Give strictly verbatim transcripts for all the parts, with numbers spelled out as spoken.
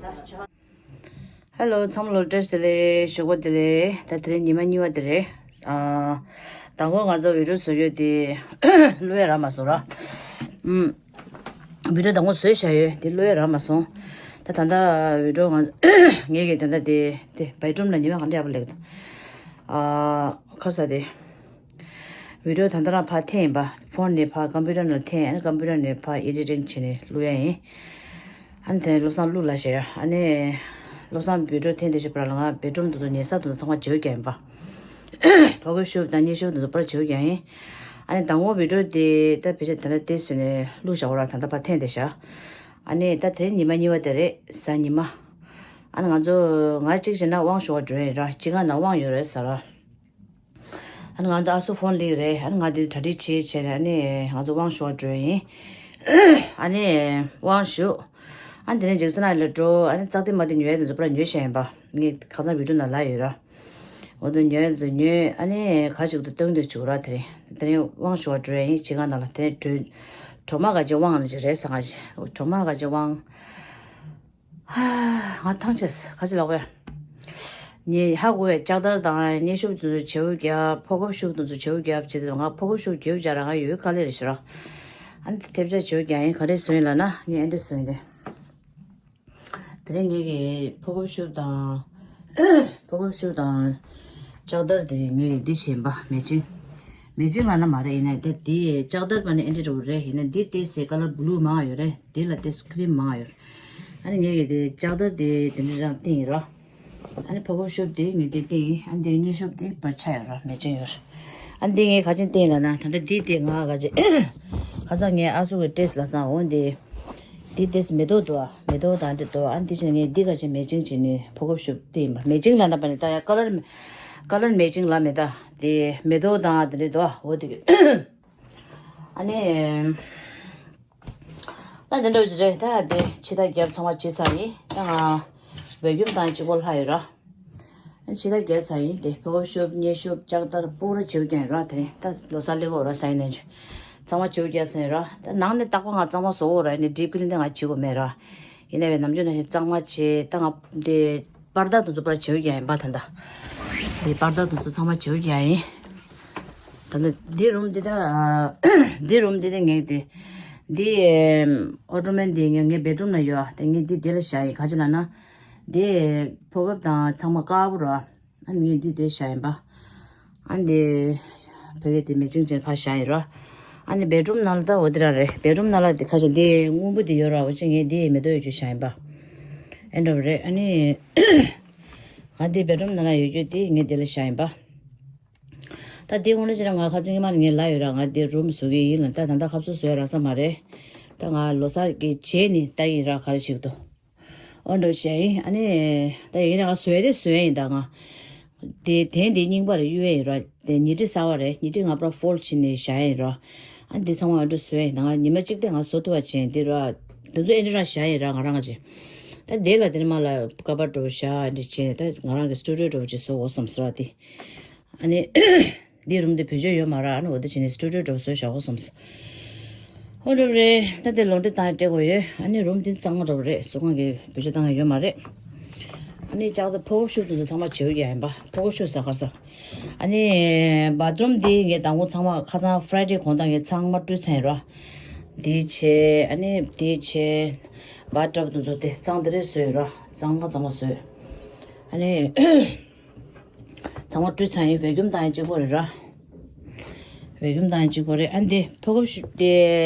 ཧེ་ལོ། ཚང་མ་ལོ་བཀྲ་ཤིས་བདེ་ལེགས། ཞོགས་པ་བདེ་ལེགས། ད་དེ་རིང་ཉི་མ་གཉིས་པ་དེ་རེད། ཨ། དང་པོ་ང་ཚོ་བི་ཌིའོ་བཟོ་རྒྱུ་དེ་བླུག་ཡ་རག་མ་སོང་ར། ཨུམ། བི་ཌིའོ་དང་པོ་བཟོས་བཞག་ཡོད་དེ་བླུག་ཡ་རག་མ་སོང་། ད་ད་ལྟ་བི་ཌིའོ་ང་ངེད་ཀྱི་ད་ལྟ་དེ་དེ་བེཌ་རུམ་ལ་ཉི་མ་གང་འདྲ་ཡག་པོ་སླེབས་འདུག་ཨ། ཁ་ས་དེ། བི་ཌིའོ་ད་ལྟ་རང་ཕར་འཐེན་ཡིན་པ། ཕོན་ནས་ཕར་ཀམ་པུ་ཊར་ནང་འཐེན། ཨ་ནི་ཀམ་པུ་ཊར་ནས་ཕར་ཨེ་ཌི་ཊིང་བྱས་ནས་བླུག་ཡ་ཡིན། ཨ་ནི་དེ་ནས་བློ་བཟང་བླུག་ལ་བྱས་ཡ། ཨ་ནི་བློ་བཟང་བི་ཌིའོ་འཐེན་དེ་ཞིག་པར་ལ་ང་བེཌ་རུམ་དུ་ཚོ་ཉལ་ས་དུ་ཚང་མ་བརྗེ་པོ་རྒྱག་ཡིན་པ། ཕོ་ཁོ་ཤུབ་དང་སྙིང་ཤུབ་དུ་ཚོ་པར་བརྗེ་པོ་རྒྱག་ཡིན། ཨ་ནི་དང་པོ་བི་ཌིའོ་དེ་ད་ཕལ་ཆེར་དེ་འདྲ་ཏེ་ཟེར་ནས་བླུག་བཞག་པ་ར། ད་ལྟ་ཕར་འཐེན་དེ་བཞག་ཨ་ནི་ད་དེ་ཉི་མ་གཉིས་པ་དེ་རེད། གཟའ་ཉི་མ། ཨ་ནི་ང་ཚོ་ང་གཅིག་བྱས་ན་དབང་ཞུ་བ་འགྲོ་ཡིན་ར། གཅིག་ང་ན་དབང་ཡོད་རེད་ཟེར་ར། ཨ་ནི་ང་ཚོ་ཨ་སུ་ཕོན་ལིག་རེད། ཨ་ནི་ང་དེ་གྲ་སྒྲིག་བྱེད་བྱས་ནས་ཨ་ནི་ང་ཚོ་དབང་ཞུ་བ་འགྲོ་ཡིན། ཨ་ནི་དབང་ཞུ། ཨ་ནི་དེ་ནས་ཇེག་སན་ཨ་ལ་འགྲོ། ཨ་ནི་ཙག་དེ་མ་དེ་ཉོ་ཡ་དེ་ཚོ་པར་ཉོས་བཞག་ཡིན་པ། ངས་ཁ་སང་བི་ཌིའོ་ནང་ལབ་ཡོད་ར། འོ་དེ་ཉོ་ཡ་དེ་ཚོ་ཉོས། ཨ་ནི་ག་ཅིག་ཏུ་སྟོན་དུ་བཅུག་ར། དེ་རིང་དེ་རིང་དབང་ཞུ་བ་འགྲོ་ཡ་ཡིན། ཇེག་སན་ཨ་ལ་དེ་རིང་གྲོ་གྲོ་མ་ག་ཅིག་དབང་ལ་ཅིག་རེད་ཟེར། ག་ཅིག་གྲོ་མ་ག་ཅིག་དབང་། ཧ། ང་ཐང་ཆད་སོང་། ག་ཅི་ལབ་དགོས་ཡ། ངས་ཧ་གོ་བའི་ལྕགས་དར་དང་སྙིང་ཤུབས་དེ་ཚོ་བརྗེ་པོ་རྒྱབ། ཕོ་ཁོ་ཤུབས་དེ་ཚོ་བརྗེ་པོ་རྒྱབ་བྱས་ཙང་ང་ཕོ་ཁོ་ཤུབས་བརྗེ་པོ་རྒྱག་ར་ང་ཡོད་དཀའ་ལས་རེད་ཤག་ར། ཨ་ནི་དེ་ཐེབས་ཆག་བརྗེ་པོ་རྒྱག་ཡིན། ག་རེ་བཟོས་ཡིན་ལབ་ན་ངས་ཨེ་འདྲ་བཟོས་ཡིན་ཏེ། དེ་རིང་ངེད་ཀྱི་ཕོ་ཁོ་ཤུབས་དང་། ཕོ་ཁོ་ཤུབས་དང་ལྕགས་དར་དེ་ངེད་ཀྱི་འདི་བྱས་ཡིན་པ། མེ་ཆིང་། མེ་ཆིང་ལབ་ན་མ་རེད། ཡིན་ནའི་དེ་དེ་ལྕགས་དར་པ་ནི་ཨེ་འདྲ་འདྲ་བོ་རེད། ཡིན་ནའི་འདི་དེ་སེ་ཀ་ལར་བྷུ་ལུ་མང་ཡོད་རེད། དེ་ལ་དེ་སི་ཀི་རིམ་མང་ཡོད་རེད། ཨ་ནི་ངེད་ཀྱི་དེ་ལྕགས་དར་དེ་དེ་འདྲ་རང་བཏིང་ཡིན་རོ། ཨ་ནི་ཕོ་ཁོ་ཤུབས་དེ་ངེད་དེ་བཏིང་ཡིན། ཨ་ནི་དེ་སྙིང་ཤུབས་དེ་བར་ཆ་ཡོད་རོ། མེ་ཆིང་ཡོད་རོ། ཨ་ནི་དེ་ངས་ག་ཅིག་བཏིང་ལབ་ན་ད་ལྟ་འདི་དེ་ང་ག་ཅིག་ཁ་སང་ངས་ཨ་སུ་གི་ཏེས་ལབ་སང་འོ་འདི། འདི་ཏེས་མེ་ཏོག་འདུག་ཨ། མེ་ཏོག་དང་འདི་འདུག་ཨ། འདི་ཕྱིན་ངས་འདི་ག་ཅིག་མེ་ཆིང་བྱས་ནས་ཕོ་ཁོ་ཤུབས་བཏིང་ཡིན་པ། མེ་ཆིང་ལབ་ན་པ་ནི་ད་ཡ་ཀ་ལར་ཀ་ལར་མེ་ཆིང་ལབ་མེད་ད། དེ་མེ་ཏོག་དང་དེ་འདྲ་འདུག་ཨ། འོ་དེ་གི་ཨ་ནི། ད་དེ་འདྲ་བོ་ཞིག་རེད། ད་དེ་ཕྱི་ཐག་རྒྱབ་ཚང་མ་བྱས་ཚར་ཡིན། ད་ང་བེ་ཀུམ་བཏང་གཅིག་པོ་ལྷག་ཡོད་ར། ཕྱི་ཐག་རྒྱབ་ཚར་ཡིན། དེ་ཕོ་ཁོ་ཤུབས་སྙིང་ཤུབས་ལྕགས་དར་པུ་ར་བྱེའུ་རྒྱག་ཡིན་ར། དེ་རིང་ད་ལོ་གསར་སླེབས་ཀྱི་ཡོད་ར། ས་ཡིན་ནས་ཚང་མ་བྱེའུ་རྒྱག་ཟིན་ཡིན་ར། ད་ནང་ནས་རྟག་པར་ང་གཙང་མ་བཟོ་གི་ཡོད་ར། ཡིན་ནའི་ཌིབ་ཀི་ལིན་དེ་ང་བྱེད་དགོས་མེད་ར། ཡིན་ནའི་ནམ་རྒྱུན་ནང་བཞིན་གཙང་མ་བྱས། ད་ང་དེ་པར་ད་དེ་ཚོ་པར་བྱེའུ་རྒྱག་ཡིན་པ། ད་ད་དེ་པར་ད་དེ་ཚོ་ཚང་མ་བྱེའུ་རྒྱག་ཡིན། ད་ལྟ་འདི་རུམ་འདི་ད། འདི་རུམ་འདི་ད་ངས་དེ། འདི་ཨོ་ཏོ་མན་འདི་ངས་ངའི་བེད་རུམ་ན་ཡོད་ཨ། དེ་ངས་འདི་དེ་ལ་བཞག་ཡིན། ག་ཅི་ལབ་ན། འདི་ཕོ་ཁབ་དང་ཚང་མ་དཀར་པོ་ར། ཨ་ངས་འདི་དེ་བཞག་ཡིན་པ། ཨ་འདི་ཕ་གི་དེ་མེ་ཆིང་ཅན་ཕར་བཞག་ཡིན་ར། ཨ་ནི་བེད་རུམ་ནང་ལ་ད་འོ་དེ་ར་རེད། བེད་རུམ་ནང་ལ་དེ་ཁ་ཤས་འདི་སྔོན་པོ་དེ་ཡོད་ར། འོ་ཅི་ངས་འདི་མེ་ཏོག་ཡོད་རྒྱུ་བཞག་ཡིན་པ། ཨེ་འདྲ་བ་རེད། ཨ་ནི་ང་འདི་བེད་རུམ་ནང་ལ་ཡོད་རྒྱུ་དེ་ངས་དེ་ལ་བཞག་ཡིན་པ། ད་དེ་དངོས་གནས་བྱས་ན་ང་ཁ་སང་ཉི་མ་ནས་ངས་ལབ་ཡོད་ར། ང་དེ་རུམ་བཟོ་གི་ཡིན་ལ། ད་ད་ལྟ་ཁ་སང་བཟོ་ཡ་རག་ས་མ་རེད། ད་ང་ལོ་གསར་གྱི་རྗེས་ནས་ལྟ་ཡིན་ར། ག་རེ་བྱེད་ཀྱི་འདུག་འོ་འདྲ་བྱས་ཡིན། ཨ་ནི་ད་ཡིན་ན་ང་བཟོ་ཡ་དེ་བཟོ་ཡ་ཡིན། ད་ང་དེ་དེ་འདི་རྙིང་པ་རེད། གཡུག་ཡ་ཡིན་ར། དེ་ཉི་ཁྲི་གསར་པ་རེད། ཉི་ཁྲི་ང་པར་ཕོལ་ཌ་བྱས་ནས་བཞག་ཡ་ཡིན་ར། ཨ་འདི་ཚང་མ་འོ་འདྲ་བཟོ་ཡ་ཡིན། ད་ང་ཉི་མ་གཅིག་དེ་ང་བཟོ་ཐུབ་པ་བྱས་ཡིན། འདི་ར་དེ་ཚོ་ཨེ་འདྲ་ར་བཞག་ཡ་ཡིན་ར། ང་རང་ང་བྱས། ད་དེ་ལ་དེ་ནས་མ་ལ་ཀ་པར་འདྲ་བོ་བཞག་འདི་བྱས་ནས་ད་ང་རང་གི་སི་ཊུ་ཌི་ཡོ་འདྲ་བོ་ཅིག་བཟོ་དགོས་བསམ་སོང་ར། དེ། ཨ་ནི། འདི་རུམ་དེ་བེད་སྤྱོད་ཡོད་མ་རེད། ཨ་ནི་འོ་དེ་བྱས་ནས་སི་ཊུ་ཌི་ཡོ་འདྲ་བོ་བཟོས་བཞག་དགོས་བསམས། འོ་འདྲ་བོ་རེད། ད་དེ་ལོན་ཌི་རི་བཏང་ཡ་སྤྲད་དགོས་ཡོད། ཨ་ནི་རུམ་དེ་གཙང་མ་འདྲ་བོ་རེད། གཟུགས་ཁང་གི་བེད་སྤྱོད་བཏང་ཡ་ཡོད་མ་རེད། ཨ་ནི་ལྕགས་དར་ཕོ་ཁོ་ཤུབས་དེ་ཚོ་ཚང་མ་བྱེའུ་རྒྱག་ཡིན་པ། ཕོ་ཁོ་ཤུབས་ཟ་ཁར་ཟ། ཨ་ནི་བཱ་ཐི་རུམ་དེ་ངས་དང་པོ་ཚང་མ་ཁ་སང་ཕ་རའི་ཌེ་དགོང་དག་ངས་ཚང་མ་བཀྲུས་ཚར་ཡིན་ར། དེ་བྱས། ཨ་ནི་དེ་བྱས། བཱ་ཐི་ཊབ་དེ་ཚོ་དེ་གཙང་དེ་རེ་བཟོས་ཡིན་ར། གཙང་མ་གཙང་མ་བཟོས། ཨ་ནི། ཚང་མ་བཀྲུས་ཚར་ཡིན། བེ་ཀུམ་བཏང་ཡ་གཅིག་པོ་རེད་ར། བེ་ཀུམ་བཏང་ཡ་གཅིག་པོ་རེད། ཨ་འདི་ཕོ་ཁོ་ཤུབས་དེ་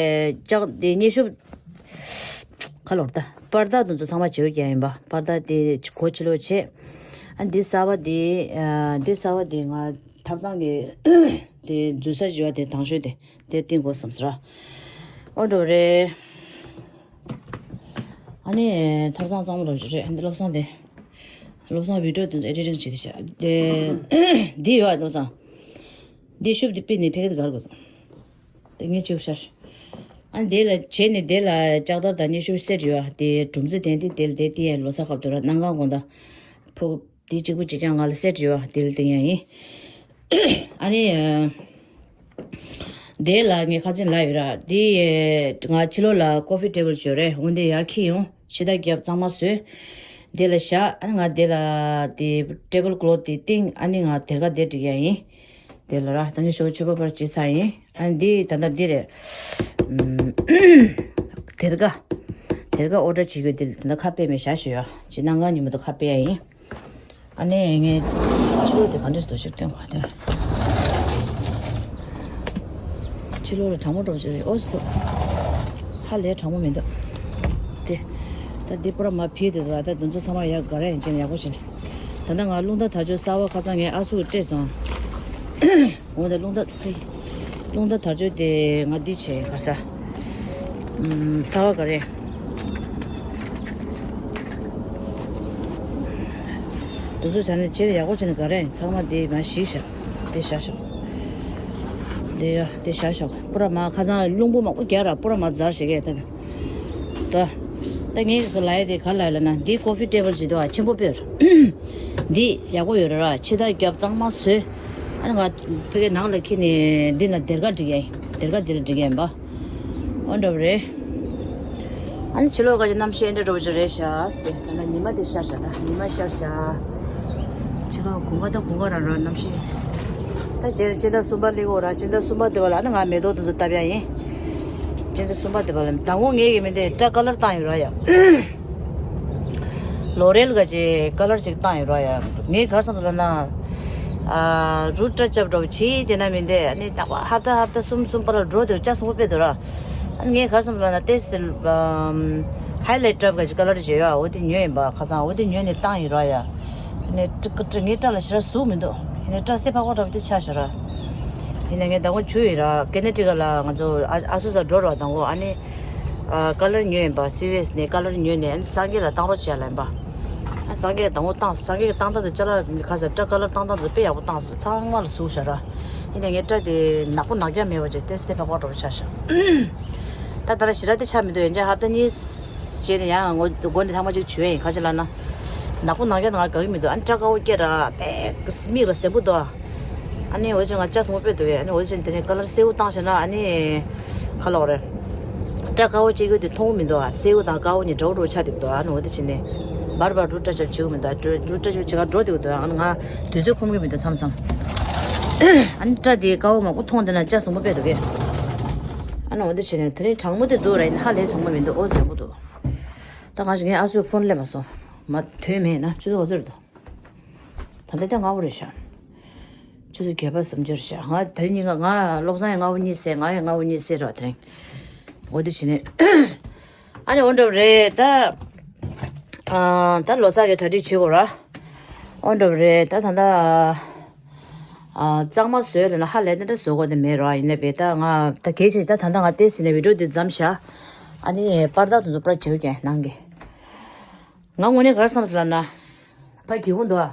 ལྕགས་དེ་སྙིང་ཤུབས། ཁ་ལོར་ད། པར་ད་དེ་ཚོ་ཚང་མ་བྱེའུ་རྒྱག་ཡིན་པ། པར་ད་དེ་གོ་ཕྱི་ལོགས་བྱས། ཨ་འདི་གསར་པ་དེ། ཨ་འདི་གསར་པ་དེ་ང་ཐབ་ཚང་གི་དེ་འཛུལ་ས་བྱས་པ་དེ་དང་ཤོས་དེ་དེ་བཏིང་དགོས་བསམས་ར། འོ་འདྲ་བོ་རེད། ཨ་ནི་ཐབ་ཚང་གཙང་མ་རོགས་ཞིག་རེད། ཨ་འདི་བློ་བཟང་དེ། བློ་བཟང་བི་ཌི་ཡོ་དེ་ཚོ་ཨེ་ཌི་ཊིང་བྱེད་དེ་བྱ། དེ། འདི་ཡོད་ཨ་བློ་བཟང་། འདི་ཤུབས་འདི་པི་ནི་ཕ་གི་དེ་གར་དགོས་འདུག་དེ་ངས་བྱེད་ཤར། ཨ་འདི་ལ་བྱས་ནས་འདི་ལ་ལྕགས་དར་དང་སྙིང་ཤུབས་སེ་ཊི་ཡོད་ཨ། དེ་གྲུམ་ཙེ་དེ་འདི་དེ་ལ་དེ་དེ་ཡང་ལོ་གསར་སྐབས་དུ་ར་གནམ་གང་དགོང་དག་ཕོ། དེ་གཅིག་པུ་གཅིག་རྐྱང་ང་ལ་སེ་ཊི་ཡོད་ཨ། དེ་ལ་དེ་ཡང་ཡིན། ཨ་ནི། དེ་ལ་ངས་ཁ་ཚན་ལ་ཡོད་ར། དེ་ང་ཕྱི་ལོགས་ལ་ཀོ་ཕི་ཊེ་བལ་ཞིག་ཡོད་རེད། འོན་ཏེ་ཡར་འཁྱེར་ཡོང་། ཕྱི་ད་རྒྱབ་གཙང་མ་བཟོས། དེ་ལ་བཞག་ཨ་ནི་ང་དེ་ལ་དེ་ཊེ་བལ་ཀོ་ལོཐ་དེ་སྟེང་ཨ་ནི་ང་དེར་ཀ་དེ་སྒྲིག་ཡ་ཡིན། དེ་ལ་ར་ད་ངས་ཞོགས་མཆོད་པ་ཕར་བྱས་ཚར་ཡིན། ཨ་ནི་འདི་ད་ལྟ་འདི་རེད། ཨམ། དེར་ཀ་དེར་ཀ་ཨོ་ཌར་བྱེད་རྒྱུ་དེ་ད་ལྟ་ཁ་ཕྱེ་མེད། བཞག་ཞུ་ཡ་ཅི་གནང་ག་ཉིན་མོ་དུ་ཁ་ཕྱེ་ཡ་ཡིན། ཨ་ནི་ངས་ཕྱི་ལོགས་དེ་ག་འདྲས་སུ་ཞིག་སྟོན་གོ་དེར། ཕྱི་ལོགས་ལ་གྲང་མོ་འགྲོ་ཞིག་རེད། ཨོ་སི་ཏོ། ཧ་ལས་གྲང་མོ་མི་འདུག་དེ། ད་འདི་པུ་ར་མ་ཕི་དེ་ད་ད་དུང་ཚོ་ཚང་མ་ཡག་ག་ར་ཡིན་ཅན་ཡག་པོ་བྱིན། ད་ལྟ་ང་རླུང་རྟ་དར་ལྕོག་གསར་བ་ཁ་སང་ངས་ཨ་སུ་གི་སྤྲད་སོང་། འོ་ད་རླུང་རྟ་ཕའི། རླུང་རྟ་དར་ལྕོག་དེ་ང་འདི་བྱས་ག་ས། ཨམ། གསར་བ་ག་རེ། དུ་ཚོ་བྱ་ནས་བྱེད་ཡག་པོ་བྱས་ནས་ག་རེ་ཚང་མ་དེ་མ་ཞིག་བཞག་དེ་བཞག་བཞག་དེ་ཡ་དེ་བཞག་བཞག་པུ་ར་མ་ཁ་སང་རླུང་བུ་མང་པོ་རྒྱག་ར་པུ་ར་མ་ཛར་བྱེད་གས་ད། ད་ད་ངས་ག་ལ་ཡ་དེ་ག་ལ་ཡ་ལ་ན་འདི་ཀོ་ཕི་ཊེ་བལ་ཞིག་འདུག་ཨ་ཆེན་པོ་དཔེར། འདི་ཡག་པོ་ཡོད་ར་ར་ཕྱི་ཐག་རྒྱབ་གཙང་མ་བཟོས། ཨ་ནི་ང་ཕ་གི་ནང་ལ་འཁྱེར་ནས་འདི་ན་སྡེར་ཁ་སྒྲིག་ཡ་ཡིན། སྡེར་ཁ་འདི་ལ་སྒྲིག་ཡ་ཡིན་པ། འོ་འདྲ་བ་རེད། ཨ་ནི་ཕྱི་ལོགས་ཀ་ཅིག་གནམ་གཤིས་འདྲ་འདྲ་བོ་ཅིག་རེད་ཤག་དེ་ད་ལྟ་ཉི་མ་དེ་ཤར་ཤག་ད་ཉི་མ་ཤར་ཤག་ཕྱི་ལོགས་དགུན་ཁ་དང་དགུན་ཁ་རང་རང་གནམ་གཤིས། ད་སྤྱི་ཟླ་གསུམ་པ་སླེབས་ཀྱི་ཡོད་ར། སྤྱི་ཟླ་གསུམ་པ་དེ་བ་ལ་ཨ་ནི་ང་མེ་ཏོག་དེ་ཚོ་བཏབ་ཡ་ཡིན། སྤྱི་ཟླ་གསུམ་པ་དེ་བ་ལ་དང་པོ་ངས་ཀྱི་མི་འདི་སྐྲ་ཀ་ལར་བཏང་ཡོད་ར་ཡ། ལོ་རེལ་ག་ཅིག་ཀ་ལར་ཅིག་བཏང་ཡོད་ར་ཡ། ངས་ག་རེ་བསམ་ལབ་ན། ཨ། རུ་སྐྲ་རྐྱབ་འདྲ་བོ་བྱས་དེ་ན་མི་འདི་ཨ་ནི་ད་ཧབ་ཏ་ཧབ་ཏ་གསུམ་གསུམ་པ་ལ་འགྲོ་དེ་ལྕགས་སྲིན་པོ་དཔེ་འདུག་ར། ཨ་ནི་ངས་ག་རེ་བསམ་ལབ་ན་ཏེ་སི་ཧའི་ལའིཊ་འདྲ་བོ་ག་ཅིག་ཀ་ལར་བྱས་ཡོད་ཨ། འོ་དེ་ཉོས་ཡིན་པ་ཁ་སང་། འོ་དེ་ཉོས་ནས་བཏང་ཡིན་ར་ཡ། ཨ་ནི་སྐྲ་སྐྲ་ངའི་སྐྲ་ལ་ཞེ་དྲག་ཟུག་མི་འདུག་ཨ་ནི་སྐྲ་སེར་ཕག་པ་འདྲ་བོ་དེ་ཆགས་ཤག་ར། ཡིན་ན་ངས་མདང་དགོང་བྱུགས་ཡིན་ར། ཀེ་ནེ་ཊི་ཀ་ལ་ང་ཚོ་ཨ་ཨ་སུ་ས་འགྲོ་ར་མདང་དགོང་ཨ་ནི། ཨ། ཀ་ལར་ཉོས་ཡིན་པ། སི་ཝི་ཨེས་ནས་ཀ་ལར་ཉོས་ནས་ཨ་ནི་སངས་རྒྱས་ལ་བཏང་རོགས་བྱས་ལབ་ཡིན་པ། ཨ་སངས་རྒྱས་ལ་དང་པོ་བཏང་། སངས་རྒྱས་ཀྱི་བཏང་སྟངས་དེ་ཅ་ལག་མི་ཁ་ཟེར་སྐྲ་ཀ་ལར་བཏང་སྟངས་དེ་དཔེ་ཡག་པོ་བཏང་ཟེར། ཚང་མ་ལ་ཟུག་ཤག་ར། ཡིན་ནའི་ངའི་སྐྲ་དེ་ནག་པོ་ནག་རྐྱང་མེད་པ་བྱས་ཏེ་སེར་ཕག་པ་འདྲ་བོ་ཆགས་ཤག་ད་ད་ལ་ཞེ་དྲག་དེ་ཆགས་མི་འདུག་ཡན་ཆད་ཧབ་ཏ་གཉིས་རྗེས་ནས་ཡང་ངོ་མགོ་ནས་ཐེངས་མ་གཅིག་བྱུགས་ཡིན། ག་ཅི་ལབ་ན། ནག་པོ་ནག་རྐྱང་དེ་ང་དགའ་གི་མི་འདུག་ཨ་ནི་སྐྲ་དཀར་པོ་སྐྱེས་ར་དཔེ་མིག་ལ་གཟན་པོ་འདུག་ཨ་ནི་འོ་ཅེ་ང་ལྕགས་སྲིན་པོ་དཔེ་འདུག་གས། ཨ་ནི་འོ་ཅེ་དེ་ནས་ཀ་ལར་སེར་པོ་བཏང་བྱས་ན་ཨ་ནི། ཁ་ལོག་རེད། སྐྲ་དཀར་པོ་སྐྱེ་རྒྱུ་དེ་མཐོང་གི་མི་འདུག་ཨ། སེར་པོ་དང་དཀར་པོ་གཉིས་འདྲ་བོ་འདྲ་བོ་ཆགས་བསྡད་འདུག་ཨ་ནི་འོ་དེ་བྱས་ནས། བར་བར་རུ་སྐྲ་རྐྱབ་བྱེད་ཀྱི་མི་འདུག་ཨ། རུ་སྐྲ་རྐྱབ་བྱེད་ག་འགྲོ་བསྡད་འདུག་ཨ་ནི་ང་དུས་ཚོད་ཁོམ་གྱི་མི་འདུག་མཚམས་མཚམས། ཨ་ནི་སྐྲ་དེ་དཀར་པོ་མང་པོ་མཐོང་བསྡད་ན་ལྕགས་སྲིན་པོ་དཔེ་འདུག་གས། ཨ་ནི་འོ་དེ་བྱས་ནས་དེ་རིང་གྲང་མོ་དེ་འདུག་ར། ཡིན་ན་ཧ་ལས་གྲང་མོ་མི་འདུག་ཨོ་ཟེར་པོ་འདུག་ད་གང་ཞིག་ངས་ཨ་སུའི་ཕོན་སླེབས་མ་སོང་། མ་དོན་མེད་ན་ཆུ་ཚོད་ག་ཚོད་རེད་འདུག་ད་ལྟ་དེ་སྔ་པོ་རེད་ཤག་ཆུ་ཚོད་བརྒྱད་པ་སུམ་ཅུ་རེད་ཤག་ང་དེ་རིང་ཉིན་ཀ་ང་བློ་བཟང་ཡང་སྔ་པོ་གཉིད་སད། ང་ཡང་སྔ་པོ་གཉིད་སད་རོགས་དེ་རིང་། འོ་དེ་བྱས་ནས། ཨ་ནི་འོ་འདྲ་བོ་རེད་ད། ཨ། ད་ལོ་གསར་གྱི་གྲ་སྒྲིག་བྱེད་དགོས་ར། འོ་འདྲ་བོ་རེད་ད། ད་ད། ཨ། གཙང་མ་བཟོས་ལབ་ན་ཧ་ལས་དེ་འདྲ་བཟོ་དགོས་དེ་མེད་ར། ཡིན་ནའི་བས་ད་ང་ད་གལ་ཆེ་ད་ད་ད་ང་ཏོག་ཙམ་ནས་བི་ཌིའོ་འདི་མཚམས་བཞག་ཨ་ནི་པར་ད་དེ་ཚོ་པར་བྱེད་ཀྱི་ནང་གི། ང་དངོས་གནས་ག་རེ་བསམ་སོང་ལབ་ན། ཕ་གི་ཧུང་འདུག་ཨ།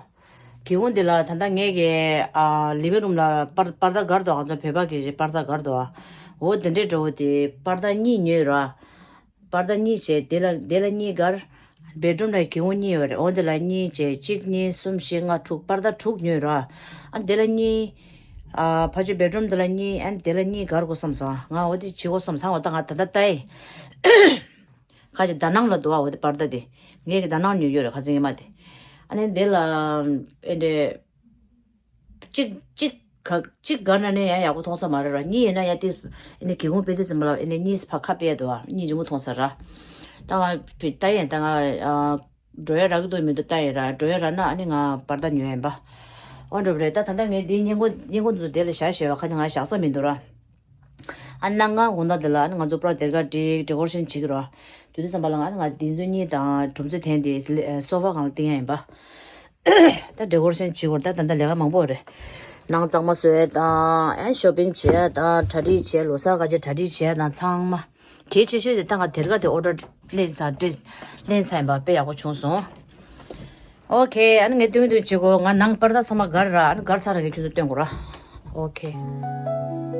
གི་ཧུང་འདི་ལ་ད་ལྟ་ངས་ཀྱི་ཨ། ལི་ཝིང་རུམ་ལ་པར་པར་ད་སྒར་འདུག་ང་ཚོ་བོད་པ་གི་པར་ད་སྒར་འདུག་ཨ། འོ་དེ་འདྲའི་འདྲ་བོ་དེ་པར་ད་གཉིས་ཉོས་ར། པར་ད་གཉིས་བྱས་དེ་ལ་དེ་ལ་གཉིས་སྒར། བེད་རུམ་ལ་གི་ཧུང་གཉིས་ཡོད་རེད། འོ་དེ་ལ་གཉིས་བྱས་གཅིག་གཉིས་གསུམ་བཞི་ལྔ་དྲུག་པར་ད་དྲུག་ཉོས་ར། ཨ་དེ་ལ་གཉིས། ཨ་ཕ་ཆོས་བེད་རུམ་དེ་ལ་གཉིས། ཨ་དེ་ལ་གཉིས་སྒར་དགོས་བསམ་སོང་། ང་འོ་དེ་བྱེད་དགོས་བསམ་སོང་། འོ་ད་ང་ད་ལྟ་ལྟ་ཡི། ཁ་ཅིག་ད་ནང་ལ་འདུག་ཨ། འོ་དེ་པར་ད་དེ། ངས་ཀྱི་ད་ནང་ཉོས་ཡོད་རེད་ཁ་ཚིག་ངེས་མ་དེ། ཨ་ནི་དེ་ལ། ཨེ་འདྲས། གཅིག་གཅིག་ག་གཅིག་སྒར་ན་ནི་ཡང་ཡག་པོ་མཐོང་ས་མ་རེད་ར། གཉིས་ཡིན་ན་ཡང་ཏིས་ཨེ་ནི་གི་ཧུང་དཔེ་དེ་ཙམ་ལ་ཨེ་ནི་གཉིས་ཕ་ཁ་ཕྱེ་འདུག་ཨ། གཉིས་ལྗིད་མོ་མཐོང་ས་ར། ད་ང་ཕི་ད་ཡིན་ད་ང་ཨ། འགྲོ་ཡ་རག་གི་འདུག་མི་འདུག་ལྟ་ཡིན་ར། འགྲོ་ཡ་རག་ན་ཨ་ནི་ང་པར་ད་ཉོ་ཡ་ཡིན་པ། འོ་འགྲོ་བ་རེད་ད། ད་ལྟ་ངས་འདིའི་སྔས་མགོ་སྔས་མགོ་འདུག་དེ་ལ་བཞག་བཞག་པ་ཁ་ཅིག་ང་བཞག་ས་མི་འདུག་ར། ཨ་ནང་ང་དགོང་དག་འདི་ལ་ཨ་ནི་ང་ཚོ་པར་སྡེར་ཁ་སྒྲིག་ཌེ་ཀོ་རེ་ཤན་བྱེད་ཀྱི་རོ། དུས་ཚོད་ཙམ་པ་ལ་ང་ཨ་ནི་ང་འདི་ཚོ་གཉིས་དང་གྲུམ་ཚོད་འཐེན་ཏེ་སོ་ཕ་སྒང་ལ་བཏིང་ཡ་ཡིན་པ། ད་ཌེ་ཀོ་རེ་ཤན་བྱེད་དགོས་རེད་ད། ད་ལྟ་ལས་ཀ་མང་པོ་རེད། ནང་གཙང་མ་བཟོ་ཡ་དང་ཨ་ཤོ་པིང་བྱེད་ཡ་དང་གྲ་སྒྲིག་བྱེད་ཡ་ལོ་གསར་ག་ཅིག་གྲ་སྒྲིག་བྱེད་ཡ་དང་ཚང་མ། གལ་ཆེ་ཤོས་དེ་ད་ང་སྡེར་ཁ་དེ་ཨོ་ཌར་ལེན་ཚར་ཏེ་ལེན་ཚར་ཡིན་པ་དཔེ་ཡག་པོ་བྱུང་སོང་། ཨོ་ཁེ། ཨ་ནི་ངས་སྟོན་སྟོན་བྱེད་དགོས། ང་ནང་པར་ད་ཚང་མ་སྒར་ར། ཨ་ནི་སྒར་ཚར་ར་ངས་ཁྱོད་ཚོ་སྟོན་དགོས་ར། ཨོ་ཁེ།